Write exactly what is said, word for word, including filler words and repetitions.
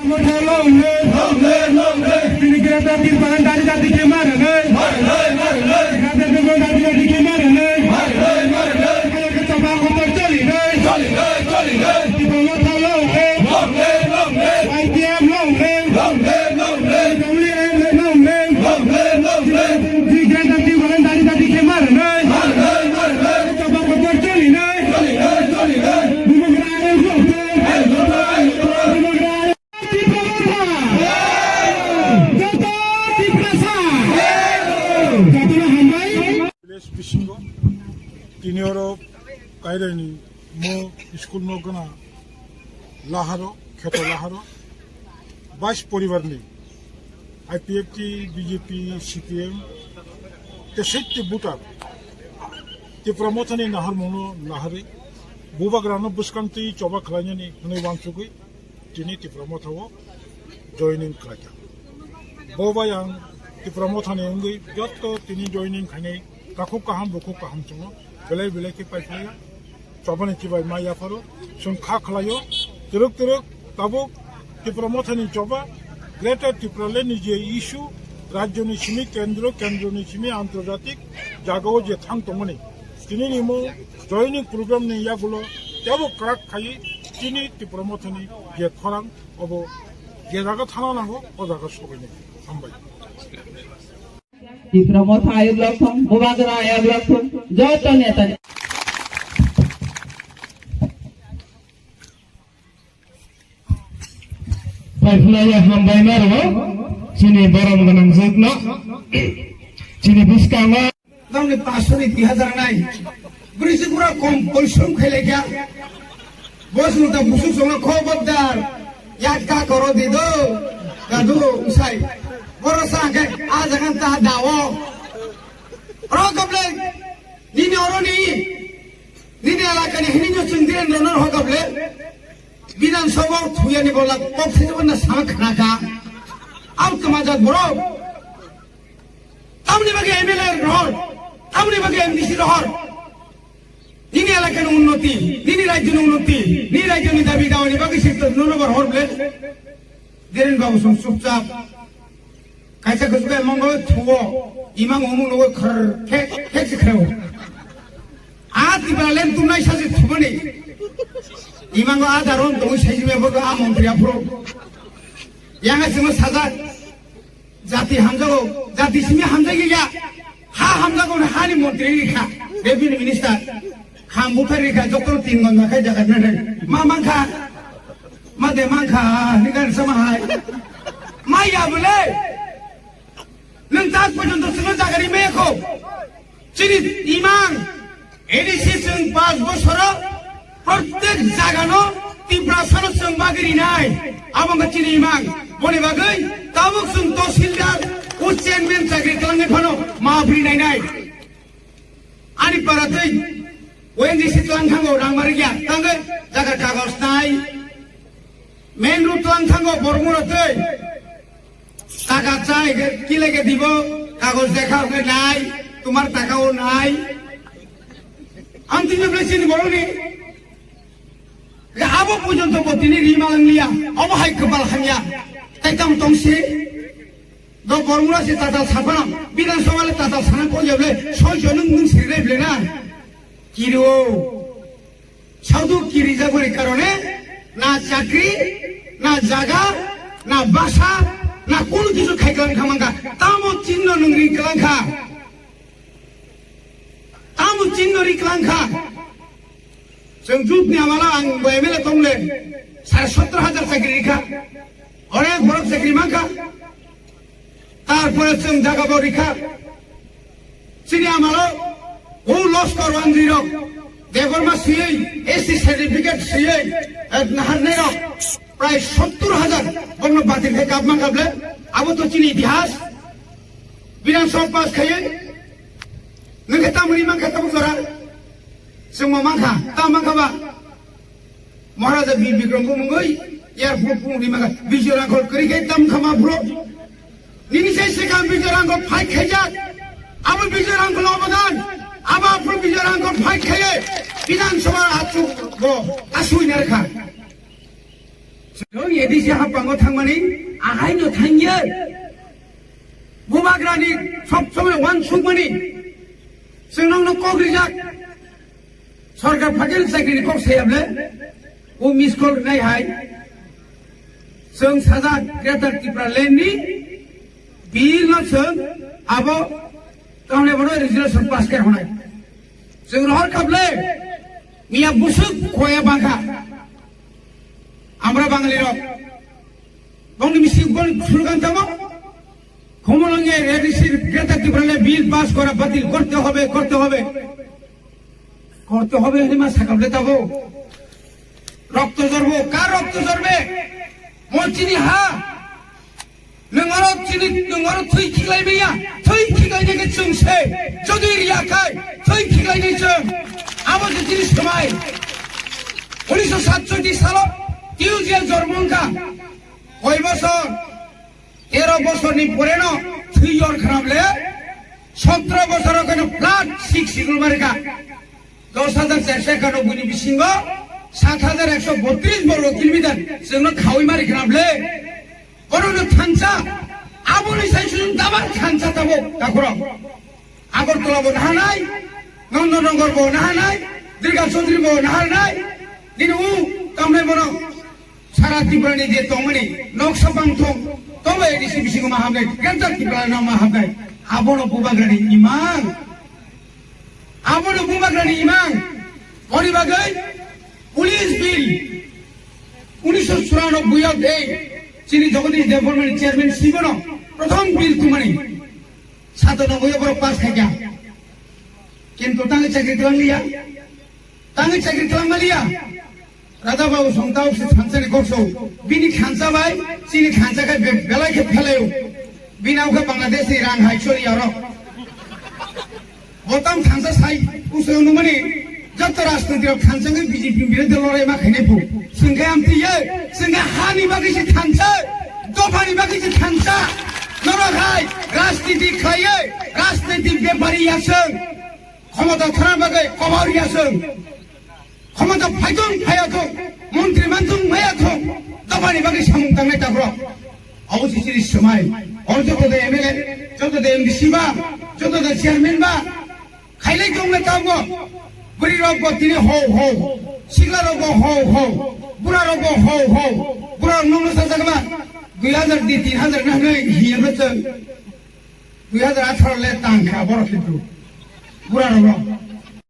Long live! Long live! Long live! Tini Greater Tipraland dari dari khe mare nai. Mare nai, mare nai. Greater Tipraland dari dari khe mare nai. Mare nai, mare nai. Kaya khe chapa kotor choli nai. Choli nai, choli nai. Tipra Motha long live! Long live! Long live! I P F long live! Long live! Long live! T W F long live! Long live! Long live! Tini Greater Tipraland dari dari khe mare nai. Mare nai, mare nai. Chapa kotor choli nai. Choli nai, choli nai. Bubagra ayuk lokto. Ayuk lokto, ayuk lokto. Bubagra Tipra Motha! Joto Tiprasa! Jotono hambai! Village bisingo tini oro Kairaini mo school no gana laharo, kheto laharo, bais poribar ni I P F T, B J P, C P M, te sette voter Tipra Mothani naharmungno naharwi bubagrano bwskangtwi choba khlainani hwnwi wansugwi tini Tipra Motha o joining khlaikha. Bo bai ang Tipra Mothani wngwi joto tini joining khainai takhuk kaham bukhuk kaham chwngno belai belai khe paiphlaiya. Chobani chibai ma yapharo chwng kha khlaio. Twrwk twrwk tabuk Tipra Mothani choba Greater Tipraland ni je issue, rajyoni simi kendro, kendroni simi antarjatik jagao je thang tongmani, tini ni mo joining program ni yagulo tebo kwrak khai tini Tipra Mothani je khorang obo je jaga thana nango o jaga sobainai. Hambai. Tipra Motha ayuk lokthung, Bubagra ayuk lokthung, joto neta. Paiphlaiya hambai ma rwo, chini borom gwnang jwkno, chini bwskango. Tamni paanch sho ni dui hazar nai. Bwrwi se pura kom polsom khailai kha. Boss no ta busuk songno kho bobdar. Yak ta koro di do. Gadu usai. Boro sa khe a jagan ta dawo. Ro koble. Nini oro ni. Nini alaka ni hini no chwng dire no no ho koble. Bidhan Sabha o thuya ni bola kok se na sama khana kha. Au kama jat boro. Tamni bagwi M L A rohor, tamni bagwi M D C rohor. Nini elakani unnoti, nini rajyoni unnoti, nini rajyoni dabi dawani bagwi se to nono bor hor ble. Deren babu song chupchap. Kaisa kusuka emongo thuo, imang umung nogo khar, khek, khek se khreo. A Tipraland tumnai sase thumani. Imango a daron tongwi saijime bodo a montri aphuru. Yanga simo sajak. Jati hamjago, jati simi hamjagi ya. Ha hamjago na hani montri rikha, revenue minister. Kham bukhar rikha, joto tin gon nakhai jagat na dai. Ma mangkha, ma de mangkha, ni gan sama hai. Ma ya bole. Nang tak porjonto sino jagari me kho. Chini imang, A D C chwng panch bosoro prottek jagano Tiprasano chwng bagwi rinai. Abo wngkha chini imang. Boni bagwi tabuk chwng tahsildar o chairman chakri twlangnai phano maap rinai nai. Ani para twi O N G C twlang thango rang marikya. Tangwi jaga kagoj nai. Main road twlang thango borok mura twi. Taka chai ke, kile ke dibo, kagoj dekha ke nai, tumar taka o nai. Ang tini bole chini borok ni. Ke abo porjonto bo tini ri malang liya, abo hai kwpal hamya. Tai tamo tong si. Do borok mura si tata sapana, Bidhan Sabha le tata sana ko ya bole, soi soi nung nung siri le bole na. Kiri o. Saudu kirijagori karone na chakri, na jaga, na basa, na kunu kisu khaiklang khamangkha. Tamo chinno nung ri klangkha. Tamo chinno ri klangkha. Chwng jutni amala ang bo M L A tongle sare sottor hajar chakri rikha. Onek borok chakri mankha. Tarpore chwng jaga bo rikha. Chini amalo o loskor wandri rok Debbarma siyoi, S T certificate siyoi, eh, naharnai rok prai sottor hajar borno batil khe kapma kaple. Abo to chini itihas. Bidhan Sabha pass khaioi. Nang khe tamoni mankha tabuk jora. Chwngma mankha, ta mankha ba. Maharaja Bir Bikram bo mungwi airport bo mungwi maka Bijoy Rangkhol kwrwi khe tam khama bro. Nini sai swkang Bijoy Rangkhol fight khaijak. Abo Bijoy Rangkhol obadan. Abo aphuru Bijoy Rangkhol fight khaiye Bidhan Sabha achuk bo asui narkha. Chwng A D C haphango thangmani, ahaino thangya. Bubagrani sob somoi uansukmani. Chwng nokno kok rijak. Sorkar phaikhe chakrini kok sayable. O miss call rinai hai. Chwng sajak Greater Tipraland ni bill no chwng abo tamni bono resolution pass khe honai. Chwng rohor kable. Miya busuk khoya bangkha. Amra Bangali rok. Bongni misi bong slogan tamo. Khumulwng A D C Greater Tipraland bill pass kora batil korte hobe, korte hobe. Korte hobe hwnwi ma sakable tabo. Rokto jorbo, kar rokto jorbe? Mo chini ha. Nwng oro chini, nwng oro thwi khiklai maya, thwi khiklai nai khe chwng se, jodi riya khai, thwi khiklai nai chwng. Abo je chini swmai. Unisho satchoti salo, T U G A jormo wngkha. Koi bosor, tero bosorni poreno thwi yor khanam le, sotro bosoro keno flat six sigul marika. Dos hajar charso ekanobboi ni bisingo sat hajar ekso botris borgo kilometer chwngno khawi mari khanam le. Orono thansa, aboni sai chwng dabar thansa tabo takhorok. Agartala bo nahanai, Nandanagar bo nahanai, Durga Chaudhary bo nahanai, dini u kamnai bono sara Tripura ni je tongmani noksa bangthong, tobo A D C bisingo ma hamnai, Greater Tripura no ma hamnai, abono Bubagrani imang, abono Bubagrani imang, boni bagwi Police Bill unisho churanobboi o tei chini Jagadish Debbarma ni chairman sibono prothom bill tumani. Sato no uyo borok pass khaikha. Kintu tangwi chakri twlang liya. Tangwi chakri twlang maliya. Raja babu song tau se thansa ni kokso. Bini thansa bai, chini thansa khai be-, belai khe phelayo. Bini au khe Bangladesh ni rang hai chori aro. Botam thansa sai, uso numani. Joto rajniti rok thansa wngwi B J P birodhi lorai ma khainai phu. Chwng khe amtwi ye, chwng khe hani bagwi se thansa, dophani bagwi se thansa. Norok hai rajniti khlaiwi, rajniti bepari ya chwng. Khomota thana bagwi kobor ya chwng. Khomota phaithung phaiya thung, montri manthung maya thung, dophani bagwi samung tangnai takhorok. Abo se chini swmai. Oro joto de M L A, joto de M D C ba, joto de chairman ba, khailai tongna tabgo. Bwrwi rokbo tini ho ho. Sikla rokbo ho ho. Bura rokbo ho ho. Bura rok nokno sajak ba. Dui hajar di tin hajar na hwnwi hiya ba chwng. Dui hajar atharo le tang kha borok kintu. Bura rokno.